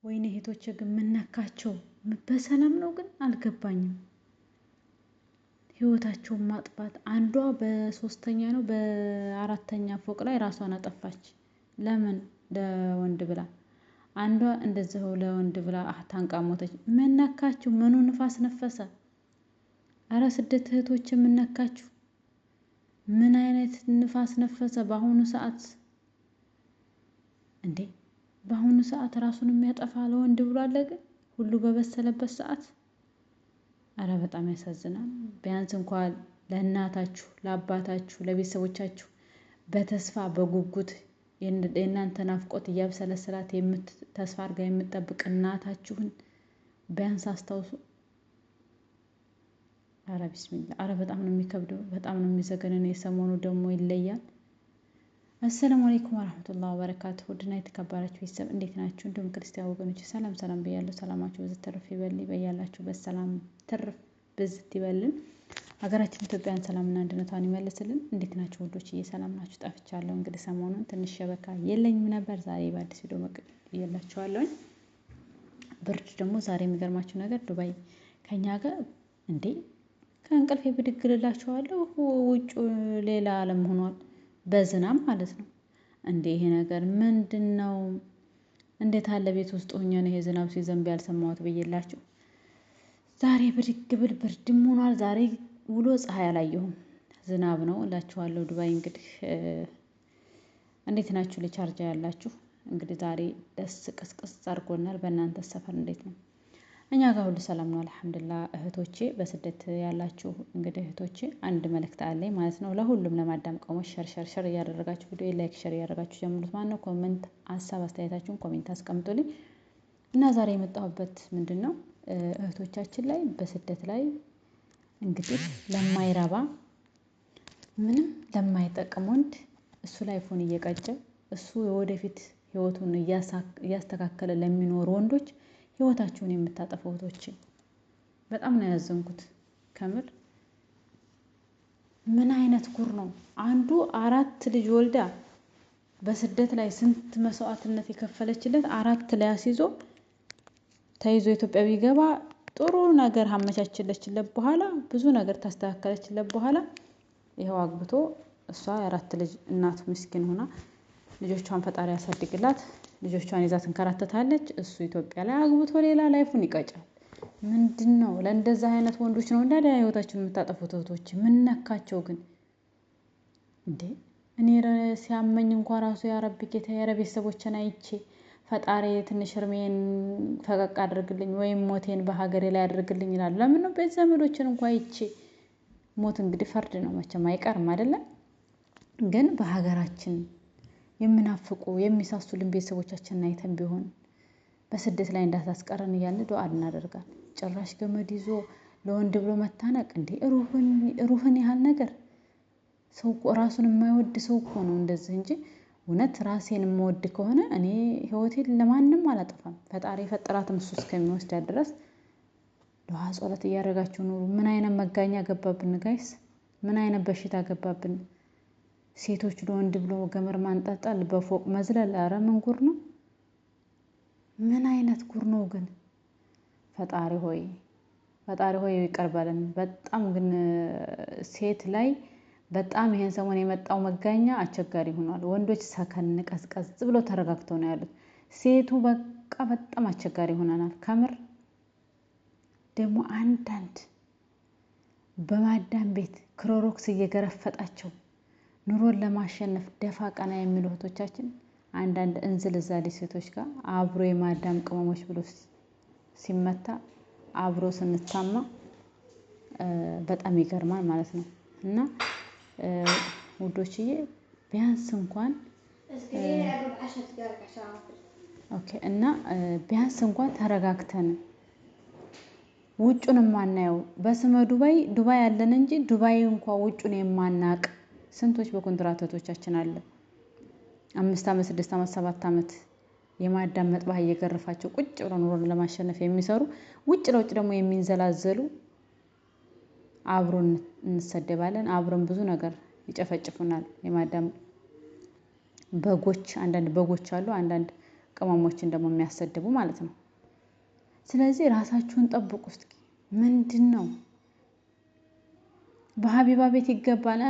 ወይኔ እህቶቼ ግን ምነካቸው? በሰላም ነው ግን አልገባኝም። ህይወታቸውን ማጥፋት አንዷ በሶስተኛ ነው በአራተኛ ፎቅ ላይ ራሷን አጠፋች። ለምን? ለወንድ ብላ። አንዷ እንደዚሁ ለወንድ ብላ ታንቃ ሞተች። ምነካችሁ? ምኑ ንፋስ ነፈሰ? አረ ስደት እህቶች የምነካችሁ? ምን አይነት ንፋስ ነፈሰ በአሁኑ ሰዓት እንዴ? በአሁኑ ሰዓት ራሱን የሚያጠፋ ለወንድ ብሎ አለ ግን ሁሉ በበሰለበት ሰዓት። አረ በጣም ያሳዝናል። ቢያንስ እንኳን ለእናታችሁ፣ ለአባታችሁ፣ ለቤተሰቦቻችሁ በተስፋ በጉጉት የእናንተ ናፍቆት እያብሰለሰላት ተስፋ አድርጋ የምትጠብቅ እናታችሁን ቢያንስ አስታውሱ። አረ ቢስሚላ፣ አረ በጣም ነው የሚከብደው፣ በጣም ነው የሚዘገንን። የሰሞኑ ደግሞ ይለያል። አሰላሙ አለይኩም ወራህመቱላሂ ወበረካቱ። ውድና የተከበራችሁ ቤተሰብ እንዴት ናችሁ? እንዲሁም ክርስቲያን ወገኖች ሰላም ሰላም ብያለሁ። ሰላማችሁ ብዝት ትርፍ ይበል። በያላችሁበት ሰላም ትርፍ ብዝት ይበልን። ሀገራችን ኢትዮጵያን ሰላምና አንድነቷን ይመልስልን። እንዴት ናችሁ ውዶች? ሰላም ናችሁ? ጠፍቻለሁ። እንግዲህ ሰሞኑን ትንሽ ሸበካ የለኝም ነበር። ዛሬ በአዲስ ቪዲዮ መቅየላችኋለሁኝ። ብርድ ደግሞ ዛሬ የሚገርማችሁ ነገር ዱባይ ከኛ ጋር እንዴ ከእንቅልፌ ብድግ እልላችኋለሁ። ውጩ ሌላ ዓለም ሆኗል። በዝናብ ማለት ነው። እንዴ ይሄ ነገር ምንድን ነው? እንዴት አለ ቤት ውስጥ ሆኜ ነው ይሄ ዝናብ ሲዘንብ ያልሰማሁት ብዬላችሁ። ዛሬ ብድግ ብል ብርድም ሆኗል። ዛሬ ውሎ ፀሐይ አላየሁም፣ ዝናብ ነው እላችኋለሁ። ዱባይ እንግዲህ እንዴት ናችሁ? ለቻርጃ ያላችሁ እንግዲህ ዛሬ ደስ ቅስቅስ አድርጎናል። በእናንተ ሰፈር እንዴት ነው? እኛ ጋር ሁሉ ሰላም ነው አልሐምዱሊላህ። እህቶቼ በስደት ያላችሁ እንግዲህ እህቶቼ አንድ መልእክት አለኝ ማለት ነው ለሁሉም ለማዳም ቅመሞች share share share እያደረጋችሁ ቪዲዮ like share እያደረጋችሁ ጀምሩት ማለት ነው። Comment ሀሳብ አስተያየታችሁን comment አስቀምጡልኝ እና ዛሬ የመጣሁበት ምንድን ነው እህቶቻችን ላይ በስደት ላይ እንግዲህ ለማይረባ ምንም ለማይጠቅም ወንድ እሱ life ኡን እየቀጨ እሱ የወደፊት ህይወቱን እያስተካከለ ለሚኖሩ ወንዶች ህይወታቸውን የምታጠፉ እህቶቼ በጣም ነው ያዘንኩት። ከምር ምን አይነት ጉር ነው? አንዱ አራት ልጅ ወልዳ በስደት ላይ ስንት መስዋዕትነት የከፈለችለት አራት ላይ አስይዞ ተይዞ ኢትዮጵያ ቢገባ ጥሩ ነገር አመቻችለችለት በኋላ ብዙ ነገር ታስተካከለችለት በኋላ ይኸው አግብቶ እሷ የአራት ልጅ እናት ምስኪን ሆና ልጆቿን ፈጣሪ ያሳድግላት። ልጆቿን ይዛ ትንከራተታለች። እሱ ኢትዮጵያ ላይ አግብቶ ሌላ life ኡን ይቀጫል። ምንድን ነው ለእንደዛ አይነት ወንዶች ነው እንዳለ ህይወታችሁን የምታጠፉት እህቶች? ምን ነካቸው ግን እንዴ? እኔ ሲያመኝ እንኳ ራሱ ያረቢ ጌታ ያረ ቤተሰቦችን አይቼ ፈጣሪ ትንሽ እርሜን ፈቀቅ አድርግልኝ ወይም ሞቴን በሀገሬ ላይ አድርግልኝ ይላሉ። ለምን ነው ቤት ዘመዶችን እንኳ አይቼ ሞት እንግዲህ ፈርድ ነው መቼም አይቀርም አይደለም። ግን በሀገራችን የሚናፍቁ የሚሳሱልን ቤተሰቦቻችንን አይተን ቢሆን በስደት ላይ እንዳታስቀረን እያልን ዱዓ እናደርጋለን። ጭራሽ ገመድ ይዞ ለወንድ ብሎ መታነቅ እንዴ! ሩህን ያህል ነገር ሰው እኮ ራሱን የማይወድ ሰው እኮ ነው እንደዚህ እንጂ እውነት ራሴን የምወድ ከሆነ እኔ ህይወቴን ለማንም አላጠፋም። ፈጣሪ የፈጠራትም እሱ እስከሚወስዳት ድረስ ዱዓ ጸሎት እያደረጋችሁ ኑሩ። ምን አይነት መጋኛ ገባብን guys? ምን አይነት በሽታ ገባብን? ሴቶች ለወንድ ብሎ ገመድ ማንጠልጠል፣ በፎቅ መዝለል፣ ኧረ ምን ጉር ነው? ምን አይነት ጉር ነው ግን? ፈጣሪ ሆይ ፈጣሪ ሆይ ይቅር በለን። በጣም ግን ሴት ላይ በጣም ይሄን ሰሞን የመጣው መጋኛ አስቸጋሪ ሆኗል። ወንዶች ሰከን ቀዝቀዝ ብሎ ተረጋግተው ነው ያሉት። ሴቱ በቃ በጣም አስቸጋሪ ሆነናል። ከምር ደግሞ አንዳንድ በማዳም ቤት ክሮሮክስ እየገረፈጣቸው ኑሮን ለማሸነፍ ደፋ ቀና የሚሉ እህቶቻችን አንዳንድ እንዝልዛሌ ሴቶች ጋር አብሮ የማዳም ቅመሞች ብሎ ሲመታ አብሮ ስንታማ በጣም ይገርማል ማለት ነው። እና ውዶችዬ ቢያንስ እንኳን okay እና ቢያንስ እንኳን ተረጋግተን ውጩን የማናየው በስመ ዱባይ ዱባይ ያለን እንጂ ዱባይ እንኳ ውጩን የማናቅ ስንቶች በኮንትራት እህቶቻችን አለ። 5 ዓመት 6 ዓመት 7 ዓመት የማዳም መጥባህ እየገረፋቸው ቁጭ ብለው ኑሮን ለማሸነፍ የሚሰሩ ውጭ ለውጭ ደግሞ የሚንዘላዘሉ አብሮን እንሰደባለን፣ አብሮን ብዙ ነገር ይጨፈጭፉናል። የማዳም በጎች አንዳንድ በጎች አሉ፣ አንዳንድ ቅመሞችን ደግሞ የሚያሰድቡ ማለት ነው። ስለዚህ ራሳችሁን ጠብቁ። እስኪ ምንድን ነው በሀቢባ ቤት ይገባል።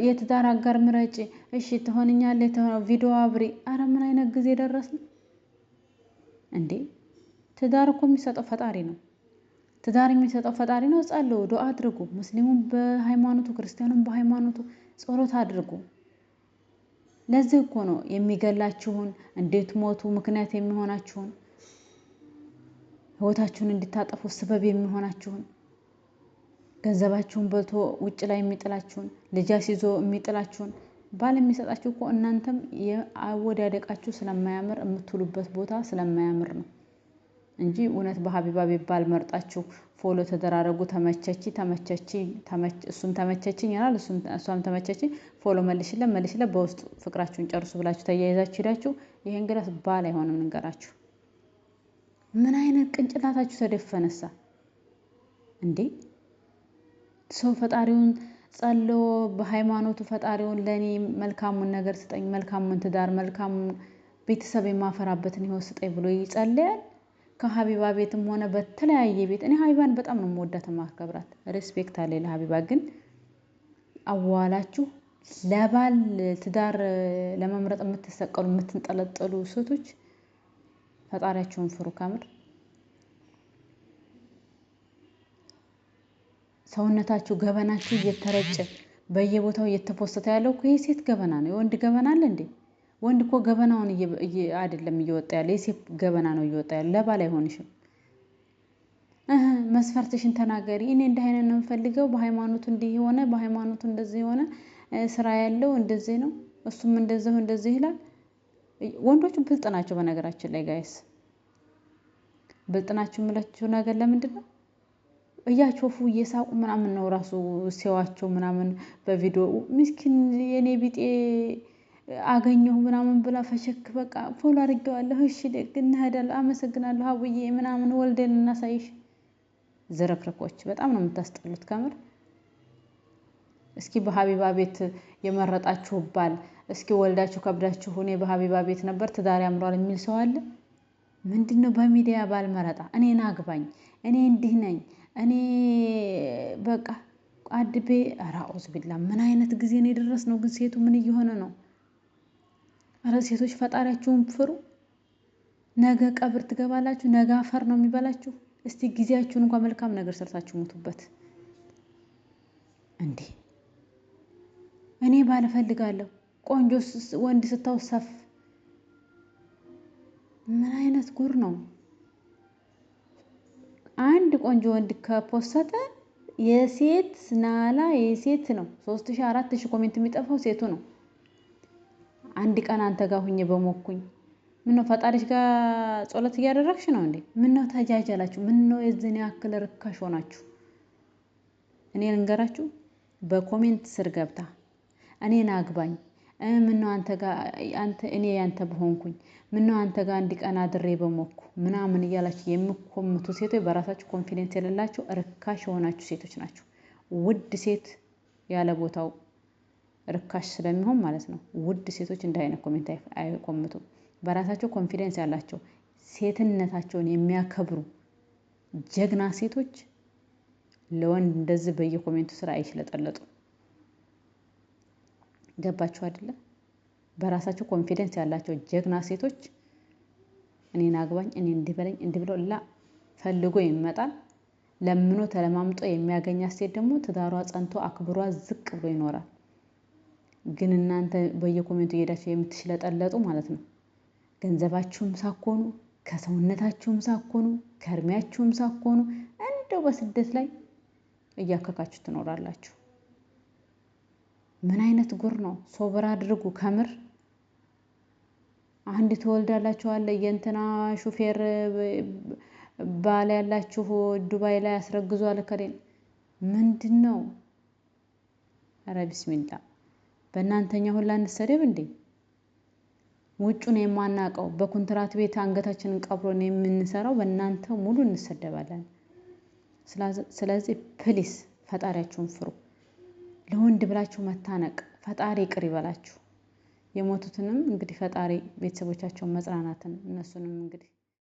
የትዳር አጋር ምረጭ። እሺ ትሆንኛለህ፣ ቪዲዮ አብሪ። አረ ምን አይነት ጊዜ ደረስን እንዴ? ትዳር እኮ የሚሰጠው ፈጣሪ ነው። ትዳር የሚሰጠው ፈጣሪ ነው። ጸልዩ፣ ዱአ አድርጉ። ሙስሊሙም በሃይማኖቱ ክርስቲያኑም በሃይማኖቱ ጸሎት አድርጉ። ለዚህ እኮ ነው የሚገላችሁን እንዴት ሞቱ ምክንያት የሚሆናችሁን ህይወታችሁን እንድታጠፉ ስበብ የሚሆናችሁን ገንዘባችሁን በልቶ ውጭ ላይ የሚጥላችሁን ልጅ አስይዞ የሚጥላችሁን ባል የሚሰጣችሁ እኮ እናንተም የአወዳደቃችሁ ስለማያምር የምትውሉበት ቦታ ስለማያምር ነው እንጂ እውነት በሀቢባ ቢባል መርጣችሁ follow ተደራረጉ። ተመቸች ተመቸች እሱም ተመቸችኝ ይላል፣ እሷም ተመቸች፣ follow መልሽለት መልሽለት፣ በውስጥ ፍቅራችሁን ጨርሱ ብላችሁ ተያይዛችሁ ሄዳችሁ ይሄ እንግዲህ ባል አይሆንም። ንገራችሁ ምን አይነት ቅንጭላታችሁ ተደፈነሳ እንዴ? ሰው ፈጣሪውን ጸልዮ በሃይማኖቱ ፈጣሪውን ለእኔ መልካሙን ነገር ስጠኝ፣ መልካሙን ትዳር፣ መልካሙን ቤተሰብ የማፈራበትን ህይወት ስጠኝ ብሎ ይጸልያል። ከሀቢባ ቤትም ሆነ በተለያየ ቤት እኔ ሀቢባን በጣም ነው የምወዳት የማከብራት፣ respect አለ ለሀቢባ። ግን አዋላችሁ ለባል ትዳር ለመምረጥ የምትሰቀሉ የምትንጠለጠሉ ሴቶች ፈጣሪያችሁን ፍሩ። ከምር ሰውነታችሁ ገበናችሁ እየተረጨ በየቦታው እየተፖሰተ ያለው እኮ የሴት ገበና ነው። የወንድ ገበና አለ እንዴ? ወንድ እኮ ገበናውን አይደለም እየወጣ ያለ፣ የሴት ገበና ነው እየወጣ ያለ። ለባል አይሆንሽም። መስፈርትሽን ተናገሪ። እኔ እንዲህ አይነት ነው የምፈልገው፣ በሃይማኖቱ እንዲህ የሆነ በሃይማኖቱ እንደዚህ የሆነ ስራ ያለው እንደዚህ ነው፣ እሱም እንደዚህ እንደዚህ ይላል። ወንዶቹ ብልጥ ናቸው በነገራችን ላይ guys፣ ብልጥ ናቸው የምላችሁ ነገር ለምንድን ነው? እያቾፉ እየሳቁ ምናምን ነው ራሱ ሲዋቸው ምናምን በቪዲዮ ምስኪን የኔ ቢጤ አገኘሁ ምናምን ብላ ፈሸክ በቃ follow አድርጌዋለሁ። እሺ ደግ እንሄዳለሁ፣ አመሰግናለሁ አቡዬ ምናምን ወልደን እናሳይሽ። ዝርክርኮች በጣም ነው የምታስጠሉት ከምር። እስኪ በሀቢባ ቤት የመረጣችሁ ባል እስኪ ወልዳችሁ ከብዳችሁ እኔ በሀቢባ ቤት ነበር ትዳር ያምሯል የሚል ሰው አለ? ምንድን ነው በሚዲያ ባል መረጣ? እኔን አግባኝ፣ እኔ እንዲህ ነኝ፣ እኔ በቃ አድቤ ራኦዝ ቢላ። ምን አይነት ጊዜ ነው የደረስነው? ግን ሴቱ ምን እየሆነ ነው? ኧረ ሴቶች ፈጣሪያችሁን ፍሩ። ነገ ቀብር ትገባላችሁ፣ ነገ አፈር ነው የሚበላችሁ። እስቲ ጊዜያችሁን እንኳን መልካም ነገር ሰርታችሁ ሙቱበት እንዴ! እኔ ባል እፈልጋለሁ። ቆንጆ ወንድ ስታው ሰፍ ምን አይነት ጉር ነው? አንድ ቆንጆ ወንድ ከፖሰተ የሴት ናላ የሴት ነው። 3000 4000 comment የሚጠፋው ሴቱ ነው። አንድ ቀን አንተ ጋር ሁኜ በሞኩኝ። ምነው ፈጣሪሽ ጋር ጸሎት እያደረግሽ ነው እንዴ? ምነው ተጃጃላችሁ? ምነው የዚህን ያክል ርካሽ ሆናችሁ? እኔ ልንገራችሁ፣ በ comment ስር ገብታ እኔን አግባኝ፣ ምነው አንተ ጋር አንተ እኔ ያንተ በሆንኩኝ፣ ምነው አንተ ጋር አንድ ቀን አድሬ በሞኩ ምናምን እያላችሁ የምኮምቱ ሴቶች በራሳችሁ confidence የሌላችሁ ርካሽ የሆናችሁ ሴቶች ናችሁ። ውድ ሴት ያለ ቦታው ርካሽ ስለሚሆን ማለት ነው። ውድ ሴቶች እንዲህ አይነት comment አይኮምቱም። በራሳቸው confidence ያላቸው ሴትነታቸውን የሚያከብሩ ጀግና ሴቶች ለወንድ እንደዚህ በየ comment ኡ ስራ አይሽለጠለጡም። ገባችሁ አይደለ? በራሳቸው confidence ያላቸው ጀግና ሴቶች እኔን አግባኝ፣ እኔ እንዲህ በለኝ፣ እንዲህ ብለው ላ ፈልጎ ይመጣል። ለምኖ ተለማምጦ የሚያገኛት ሴት ደግሞ ትዳሯ ጸንቶ አክብሯ ዝቅ ብሎ ይኖራል። ግን እናንተ በየ comment ኡ እየሄዳችሁ የምትሽለጠለጡ ማለት ነው ገንዘባችሁም ሳኮኑ ከሰውነታችሁም ሳኮኑ ከእድሜያችሁም ሳኮኑ እንደው በስደት ላይ እያከካችሁ ትኖራላችሁ። ምን አይነት ጉር ነው? ሶብር አድርጉ ከምር። አንድ ትወልዳላችሁ አለ የእንትና ሹፌር ባል ያላችሁ ዱባይ ላይ አስረግዟል እከሌን። ምንድን ነው? ኧረ ቢስሚላ በእናንተኛ ሁላ እንሰደብ እንዴ? ውጩን የማናውቀው በኮንትራት ቤት አንገታችንን ቀብሮን የምንሰራው በእናንተ ሙሉ እንሰደባለን። ስለዚህ please ፈጣሪያችሁን ፍሩ። ለወንድ ብላችሁ መታነቅ ፈጣሪ ይቅር ይበላችሁ። የሞቱትንም እንግዲህ ፈጣሪ ቤተሰቦቻቸውን መጽናናትን እነሱንም እንግዲህ